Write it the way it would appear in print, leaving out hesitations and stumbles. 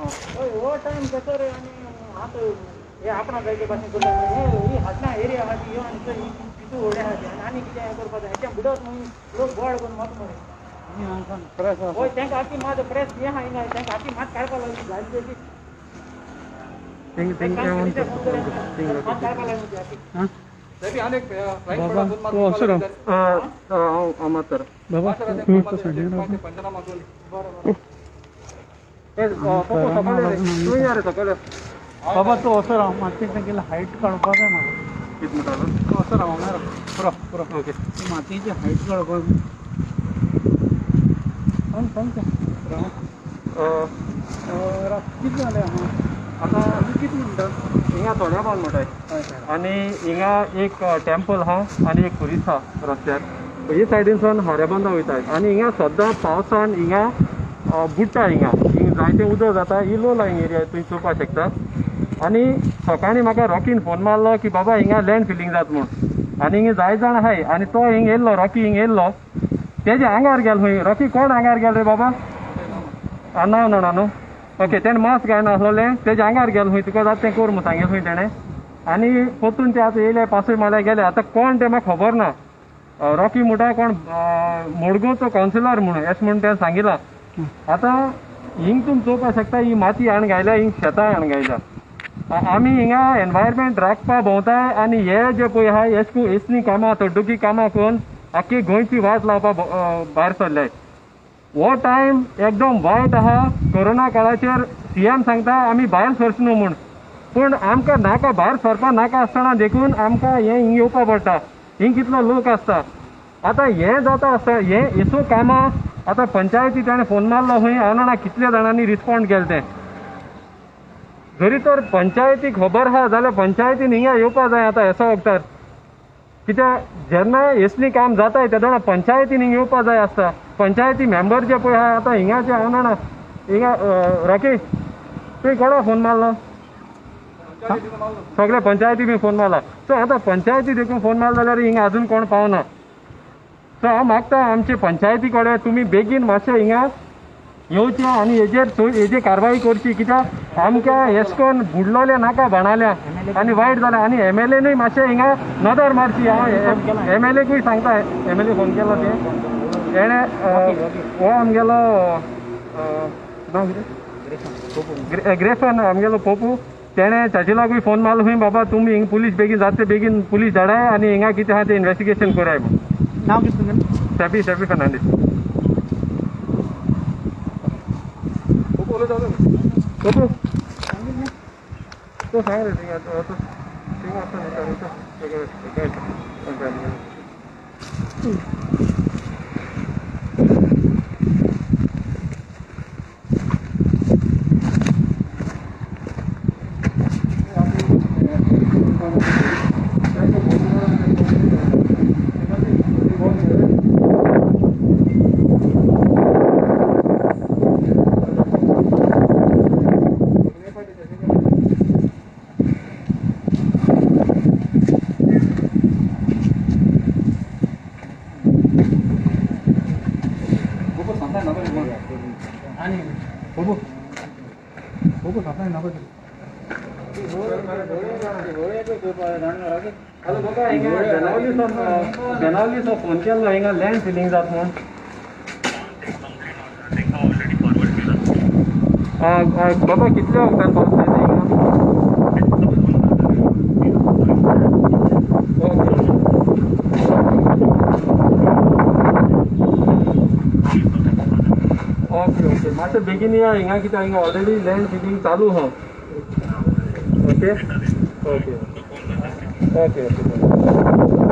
हय हो टायम कसो रे आनी आतां हे आपणा जायते भाशेन करता ही हाडना एरिया आहा ती येवन तितू व्हडलें आहा ती आनी कितें हें करपा जाय हेच्या बुडत मागीर लोक बोवाळ करून वता मरे. हय तांकां आखी मात प्रेस हें आहा हिंगा तांकां आखी मात काडपा लागली गाडी तशी मात काडपा लागली ती आखी. बाबा बाबा तूं असो राव मातशें तेगेली हायट काडपा जाय म्हाका. कितें म्हणटा तूं असो राव हांगा राव पुरो पुरो ओके मातयेची हायट काडपा जाय. सांग सांग राव राव कितें जालें हांगा आतां आमी कितें म्हणटा हिंगा थोड्या बाल म्हणटाय आनी हिंगा एक टेम्पल आहा आनी एक खुरीस आहा रस्त्यार. हे सायडीनसून हऱ्याबांदा वयता आनी हिंगा सद्दां पावसान हिंगा बुडटा. हिंगा हिंगा जायतें उदक जाता. ही लो लायंग एरिया तुमी चोवपाक शकता. आनी सकाळीं म्हाका रॉकीन फोन मारलो की बाबा हिंगा लँड फिलींग जात म्हूण आनी हिंगा जाय जाण आहाय आनी तो हिंगा येयल्लो रॉकी हिंगा येयल्लो तेजे आंगार गेलो खंय. रॉकी कोण आंगार गेलो रे बाबा? नांव जाणा न्हू. ओके तेणें मास्क घायनासलें तेज्या आंगार गेलो खंय. तुका जाता तें कर म्हूण सांगलें खंय तेणें. आनी परतून ते आतां येयले पासय मारल्या गेले. आतां कोण तें म्हाका खबर ना. रॉकी म्हणटा कोण मडगांवचो कावन्सिलर म्हूण अशें म्हूण तेणें सांगिलां. आतां हिंग तुमी चोवपाक शकता ही माती हाडून घायल्या हिंग शेतां हाडून घायल्या. आमी हिंगा एनवायरमेंट राखपा भोंवताय आनी हे जे पळय आहा एसली कामां तड्डुकी कामां करून आख्खी गोंयची वाट लावपा भायर सरले. हो टायम एकदम वायट आहा. कोरोना काळाचेर सीएम सांगता आमी भायर सरचे न्हू म्हूण, पूण आमकां नाका भायर सरपा नाका आसतना देखून आमकां हें हिंग येवपा पडटा. हिंग कितलो लोक आसता. आतां हें जाता आसता हें हेसो कामां आतां पंचायती ताणें फोन मारलो खंय हांव जाणा कितल्या जाणांनी रिस्पोंड केलें तें. जरी तर पंचायती खबर आहा जाल्यार पंचायतीन हिंगा येवपा जाय आतां हेसो वखदार. कित्याक जेन्ना हेसलीं काम जाताय तेन्ना पंचायतीन हिंगा येवपा जाय आसता. पंचायती मेंबर जे पळय आहा आतां हिंगाचे हांव जाणा हिंगा रॉकी तुवें कोणा फोन मारलो? सगळे पंचायती बी फोन मारला. सो आतां पंचायती देखून फोन मारलो जाल्यार हिंगा अजून कोण पावना. सो हांव मागता आमचे पंचायती कडेन तुमी बेगीन मातशें हिंगा येवचें आनी हेजेर हेजेर कारवाई करची. कित्याक आमकां हेश करून बुडलोलें नाका बाणाल्या आनी वायट जालें. आनी एमएलएनूय मातशें हिंगा नदर मारची. हांव एमएलएकूय सांगता. एमएलए फोन केलो तें तेणें हो आमगेलो नांव कितें ग्रेफन आमगेलो पोपू तेणें चर्चिलाकूय फोन मारलो खंय बाबा तुमी हिंगा पुलीस बेगीन जाता ते बेगीन पुलीस धाडाय आनी हिंगा कितें आहा तें इन्वेस्टिगेशन कराय म्हूण. नांव कितें तुगेलें? सॅपी सॅपी फर्नांडीस. पोपू तूं सांग रे थिंगा तूं थिंगा आसता न्ही तर. आनी बाबू बाबू सांगता नाका. हॅलो बाबा हिंगा बेनावलीसो फोन केल्लो हिंगा लँड फिलींग जात म्हूण. बाबा कितल्या वखदान पावस जाता हिंगा? ओके ओके मातशें बेगीन या हिंगा कित्याक हिंगा ऑलरेडी लँड फिलींग चालू आहा. Okay okay okay okay.